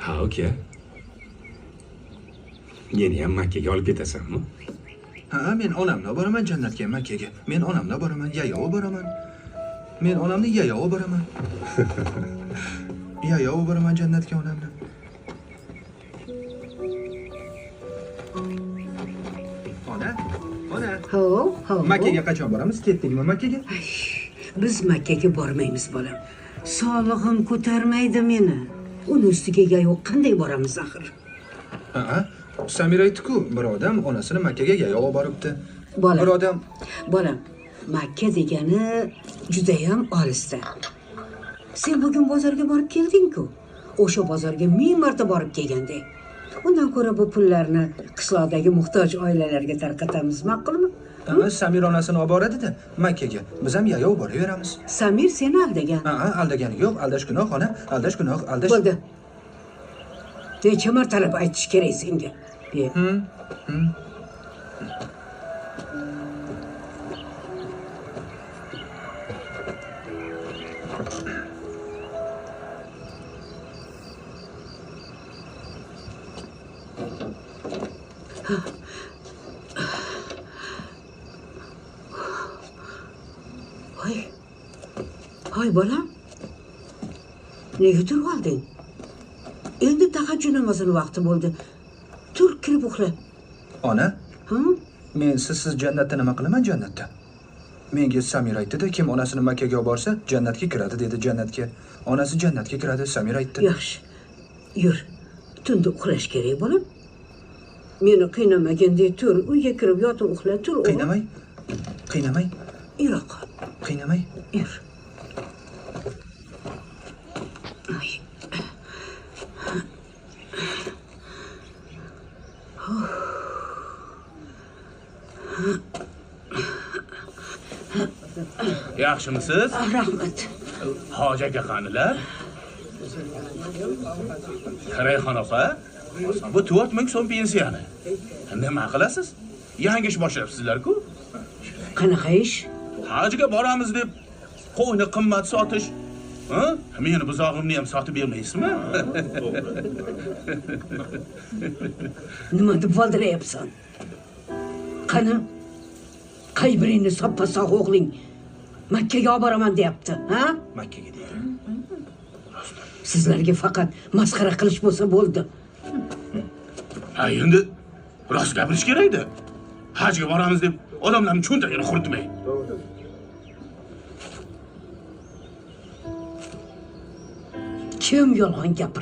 Ha, uka. Meni ham Makkaga olib ketasanmi? Ha, men onamni olib boraman jannatga, Makkaga. Men onamni olib boraman, yayov boraman. Men onamni yayov boraman. Yayov boraman jannatga onamni. Ona, ona. Ho, ho. Makkaga qachon boramiz? Ketdikmi Makkaga? Biz Makkaga bormaymiz, bolam. Sog'lig'im ko'tarmaydi meni. Uni ustiga yayov qanday boramiz axir? Ha, Samir aytdi-ku, bir odam onasini Makkaga yayov boribdi. Bolam. Bir odam. Bolam, Makka degani juda ham olisda. Sen bugun bozorga borib kelding-ku. O'sha bozorga 1000 marta borib kelgandek. Undan ko'ra bu pullarni qishloqdagi muhtoj oilalarga tarqatamiz, ma'qulmi? Samir onasini olib boradi-da Makkaga. Biz ham yayov boraveramiz. Samir seni aldagan. Ha, aldagani yo'q, aldash gunoh, ona, aldash gunoh, aldash. Bo'ldi. Necha martalab aytish kerak senga? Voy. Voy bolam. Nega turib olding? Endi tahajjud namozini vaqti bo'ldi. Tur, kirib uxla. Ona? Ha? Men sizsiz jannatda nima qilaman jannatda? Menga Samir aytdi-da, kim onasini Makkaga olib borsa, jannatga kiradi dedi, jannatga. Onasi jannatga kiradi, Samir aytdi. Yaxshi. Yur. Tunda uxlash kerak, bolam. Meni qiynamagandek tur, uyga kirib yotib uxla, tur. Qiynamay. Qiynamay. Yo'q. Qiynamay. Yur. Ay. Yaxshimisiz? Rahmat. Hoji aka qanilar? Rayhon opa, bu 4000 so'm pensiyani. Nima qilasiz? Yangi ish boshlabsizlar-ku. Qanaqa ish? Hajga boramiz deb qo'yni qimmat sotish. Ha? Meni buzog'imni ham sotib bermaysizmi? Nima deb valdirayapsan? Qani? Qay biringni soppa-sog' o'g'ling Makkaga olib boraman deyapti, ha? Makkaga deydi. Sizlarga faqat masxara qilish bo'lsa bo'ldi. Ha, endi rost gapirish kerak-da. Hajga boramiz deb odamlarning cho'ntagini quritmay. Kim yolg'on gapirdi?